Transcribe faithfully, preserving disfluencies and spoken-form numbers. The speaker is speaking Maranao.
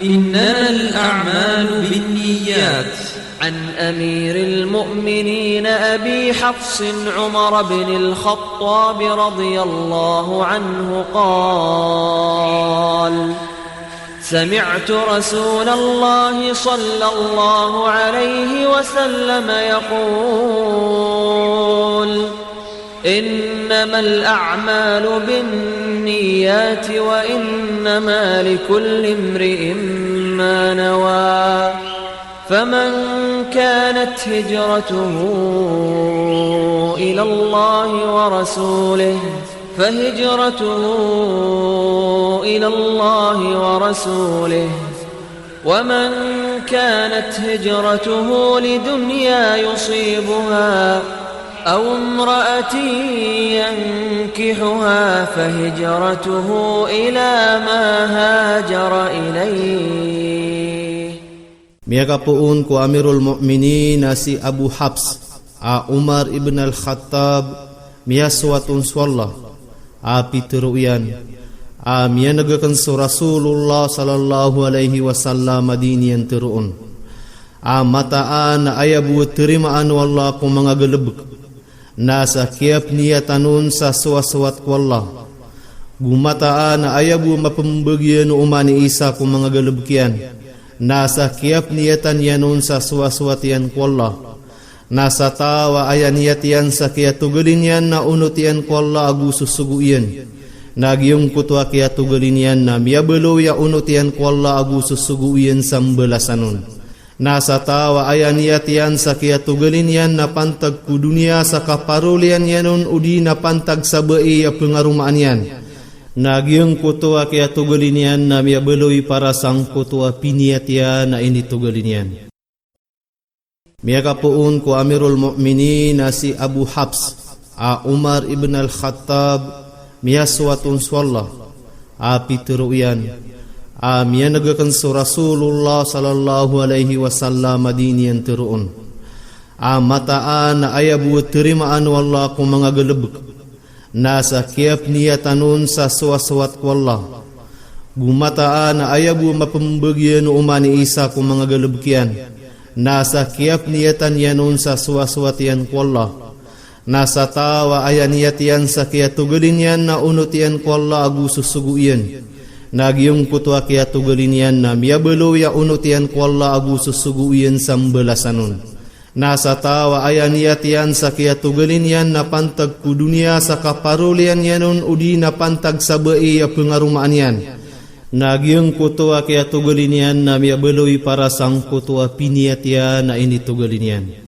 إنما الأعمال بالنيات. عن أمير المؤمنين أبي حفص عمر بن الخطاب رضي الله عنه قال: سمعت رسول الله صلى الله عليه وسلم يقول: إنما الأعمال بالنيات وإنما لكل امرئ ما نوى، فمن كانت هجرته إلى الله ورسوله فهجرته إلى الله ورسوله، ومن كانت هجرته لدنيا يصيبها أو امرأة ينكحها فهجرته إلى ما هاجر إليه. Miyakapoon ko Amirul Mu'minin a si Abu Hafs a Umar ibn al-Khattab, miyasowat on so Allah a pitero iyan a miyaneg aken so Rasulullah sallallahu alaihi wasallam a di niyan teroon a mataan a aya bo a terimaan o Allah ko manga galebek na sa kiyapniyatan on sa sowasowat ko Allah. Go mataan a aya bo a mapembagian o oman i isa ko manga galebek iyan na sa kiyapniyatan iyan on sa sowasowat iyan ko Allah. Na sa taw a aya niyat iyan sa kiyatogalin iyan na onot iyan ko Allah ago sosogo iyan, na giyangkoto a kiyatogalin iyan na miyabaloy a onot iyan ko Allah ago sosogo iyan sa mbalasan on. Na sa taw a aya niyat iyan sa kiyatogalin iyan na pantag ko doniya sa kaparoliyan iyan on odi na pantag sa bai a pengaromaan iyan, na giyangkoto a kiyatogalin iyan na miyabaloy para sangkoto a piniyat iyan a initogalin iyan. Miyakapoon ko Amirul Mu'minin a si Abu Hafs a Umar ibn al-Khattab, miyasowat on so Allah a pitero iyan a miyaneg aken so Rasulullah sallallahu alaihi wasallam a di niyan teroon a mataan a aya bo a terimaan o Allah ko manga galebek na sa kiyapniyatan on sa sowasowat ko Allah. Go mataan a aya bo a mapembagian o oman i isa ko manga galebek iyan na sa kiyapniyatan iyan on sa sowasowat iyan ko Allah. Na sa taw a aya niyat iyan sa kiyatogalin iyan na onot iyan ko Allah ago sosogo iyan, na giyangkoto a kiyatogalin iyan na miyabaloy a onot iyan ko Allah ago sosogo iyan sa mbalasan on. Na sa taw a aya niyat iyan sa kiyatogalin iyan na pantag ko doniya sa kaparoliyan iyan on odi na pantag sa bai a pengaromaan iyan, na giyangkoto a kiyatogalin iyan na miyabaloy para sangkoto a piniyat iyan a initogalin iyan.